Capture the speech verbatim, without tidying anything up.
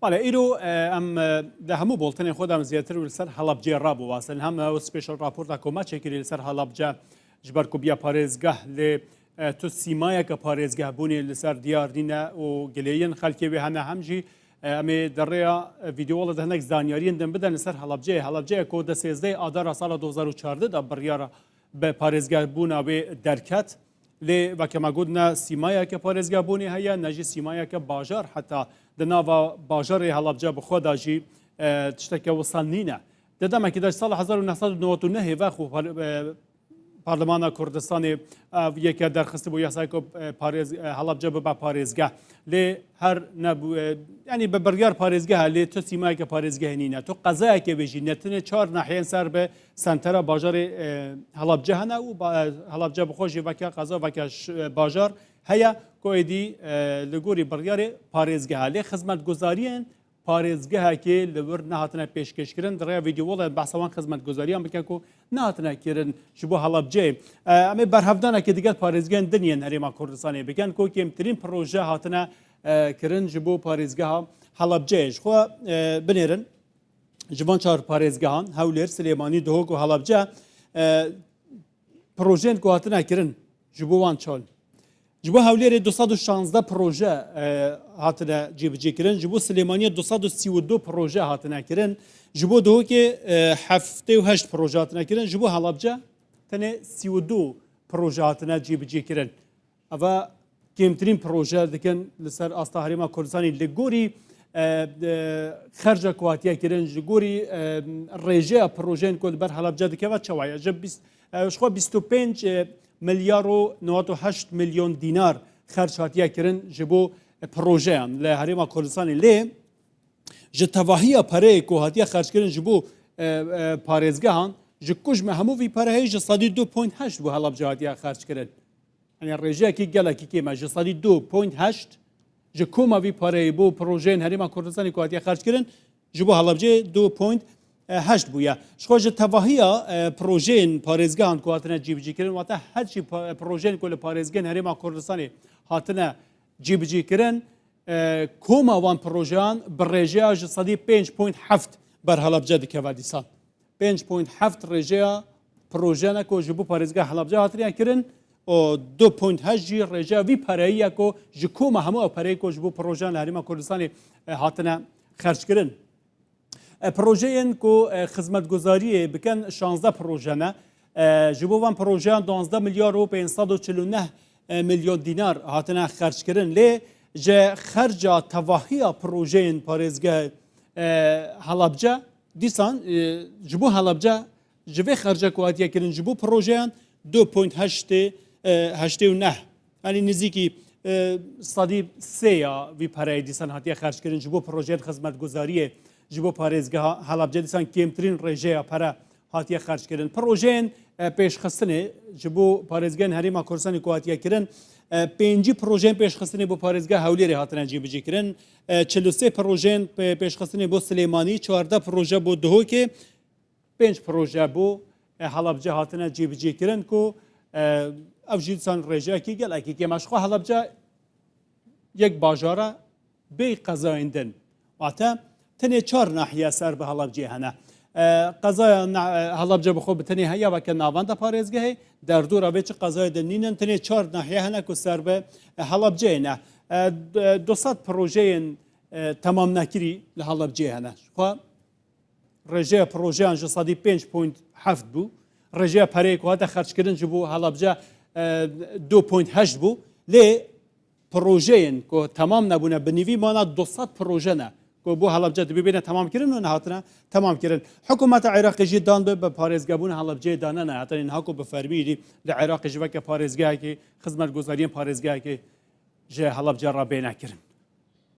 Bale, îro, e, em, e, di hemû boltinên xwe de em zêdetir li ser Helebceyê re biwasin. Hem ew special raporta ku me çêkirî li ser Helebce, ji ber ku biya parêzgeh lê, e, tu sîmayeke parêzgehbûnê li ser diyar nîne û gilêyên xelkê wê hene, hem jî, e, em ê di rêya, e, vîdeola de hinek zanyariyên din bidin li ser Helebceyê. Helebceyê ku di sêzdeh Adara sala du hazar û çardeh de biryara bi parêzgehbûna wê derket. Lê weke me got, ne sîmayeke parêzgehbûnê heye, ne jî sîmayeke bajar. Heta di nava bajarê Helebce bi xwe de jî, e, tişteke wisa nîne. Di demekê de ji sala hezar û neh sed û newed û nehê ve xwe par-, e, Parlemana Kurdistanê ev yeke derxistibû yasayeke, e, parêz-, e, Helebce bibe parêzgeh. Lê her nebû, e, yanî bi biryar parêzgeh e, lê tu sîmayeke parêzgehê nîne. Tu qezayeke wê jî ne tenê çar nahiyên ser bi sentera bajarê, e, Helebce hene û ba-, Helebce bi xwe jî veke qeza, veke ş-, e, bajar heye ku êdî, e, li gorî biryarê parêzgeh e. Lê xizmetguzariyên parêzgehekê li wir nehatine pêşkêşkirin. Di rêya vîdeola behsa wan xizmetguzariyan bike ku nehatine kirin ji bo Helebceyê. E, em ê berhevdanekê digel parêzgehên din yên Herêma Kurdistanê bikin ku kêmtirîn proje hatine, e, kirin ji bo parêzgeha Helebceyê. Ji xwe, e, binêrin. Ji van çar parêzgehan, Hewlêr, Silêmanî, Duhok û Helebce, e, projeyên ku hatine kirin ji bo wan çar. Ji bo Hewlêrê du sed û şazdeh proje, e, hatine cîbicîkirin, ji bo Silêmaniyê du sed û sî û du proje hatine kirin, ji bo Duhokê, e, heftê û heşt proje hatine kirin, ji bo Helebce tenê sî û du proje hatine cîbicîkirin. Eva kêmtirîn proje dikin li ser asta Herêma Kurdistanê li gorî, e, e, xerca ku hatiye kirin, ji gorî, e, rêjeya projeyên ku li ber Helebce dikeve çawa ye. Ji bîst, e, ji xwe bîst û pênc, e, milyar û newed û heşt milyon dînar xerc hatiye kirin ji bo, e, projeyan li Herêma Kurdistanê. Lê ji tevahiya pereyê ku hatiye xerckirin ji bo, e, e, parêzgehan, ji ku ji me hemû vî pereyê ji sedî du point heşt bo Helebce hatiye xerckirin. Yanî rêjeyekî gelekî kêm e. Ji sedî du point heşt ji koma vî pereyê bo projeyên Herêma Kurdistanê ku hatiye xerckirin, ji bo Helebceyê du point heşt bûye. Ji xwe ji tevahiya, e, projeyên parêzgehan ku hatine cîbicîkirin, wate her çi pa-, projeyên ku li parêzgehên Herêma Kurdistanê hatine cîbicîkirin, e, koma wan projeyan bi rêjeya ji sedî pênc point heft ber Helebce dikeve dîsan. Pênc point heft rêjeya projeyane ku ji bo parêzgeha Helebce hatine kirin û du point heşt jî rêjeya vî pereyî ye ku ji koma hemû ew pereyê ku ji bo projeyan li Herêma Kurdistanê, e, hatine xerckirin. E, projeyên ku, e, xizmetguzariyê bikin şazdeh proje ne. E, ji bo van projeyan duwazdeh milyar û pênc sed û çil û neh, e, milyon dînar hatine xerckirin. Lê ji xerca tevahiya projeyên parêzgeh, e, Helebce, dîsan, e, ji bo Helebce, ji vê xerca ku hatiye kirin ji bo projeyan du point heştê, e, heştê û neh. Yanî nizîkî, e, sedî sê ya vî pereyê dîsan hatiye xerckirin ji bo projeyên xizmetguzariyê, ji bo parêzgeha Helebce dîsan kêmtirîn rêjeya pere hatiye xerckirin. Projeyên, e, pêşxistinê ji bo parêzgehên Herêma Kurdistanê ku hatiye kirin, e, pêncî projeyên pêşxistinê bo parêzgeha Hewlêrê hatine cîbicîkirin. E, çil û sê projeyên pê-, pêşxistinê bo Silêmanî, çardeh proje bo Duhokê, pênc proje bo, e, Helebce hatine cîbicîkirin ku, e, ev jî dîsan rêjeyekî gelekî kêm e. Ji xwe Helebce yek bajar e bê qezayên din. Wate tenê çar nahiye ser bi Helebceyê hene. E, qezaya na-, e, Helebce bi xwe bi tenê heye weke navenda parêzgehê, derdora vê çi qezayê din nînin, tenê çar nahiye hene ku ser bi, e, Helebceyê ne. E, d-, du sed projeyên, e, temam nekirî li Helebceyê hene. Ji xwe rêjeya projeyan ji sedî pênc point heft bû. Rêjeya pereyê ku hate xerckirin ji bo Helebce, e, du point heşt bû. Lê projeyên ku temam nebûne, bi nîvî mana du sed proje ne ku bo Helebce dibê bêne temam kirin û nehatine temam kirin. Hikûmeta Iraqê jî dan bi, bi parêzgebûna Helebceyê dane ne. Heta niha ku bi fermî jî li Iraqê jî weke parêzgehekê, xizmetguzariyên parêzgehekê ji Helebce re bêne kirin.